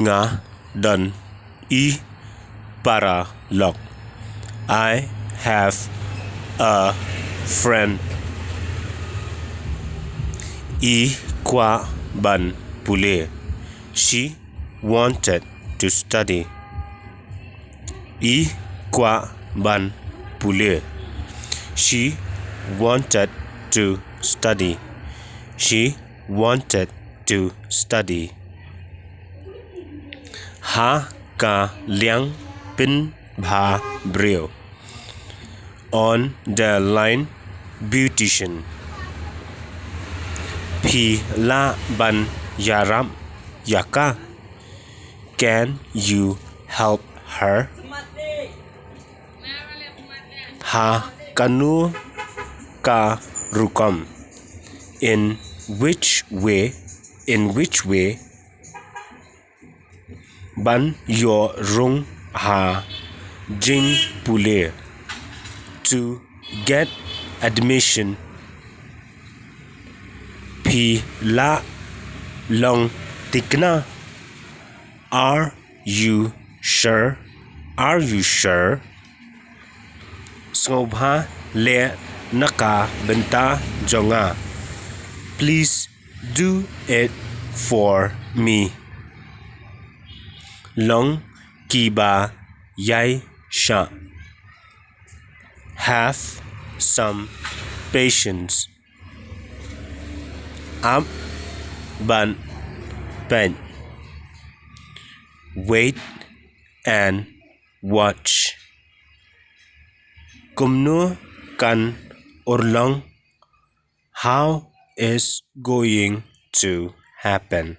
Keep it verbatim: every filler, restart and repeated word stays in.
Nga don i para lok. I have a friend. I kwah ban pule. She wanted to study. I kwah ban pule. She wanted to study. She wanted to study. Ha ka liang pynbha briew. On the line beautician. Phi lah ban ïarap ïa ka? Can you help her? Ha kano ka rukom? In which way? In which way? Ban ïoh rung ha jingpule. To get admission. Phi lah long thikna? Are you sure? Are you sure? Sngewbha leh na ka bynta jong nga. Please do it for me. Long kiba ïaishah. Have some patience. Ap ban peit. Wait and watch. Kumno kan urlong? How is going to happen?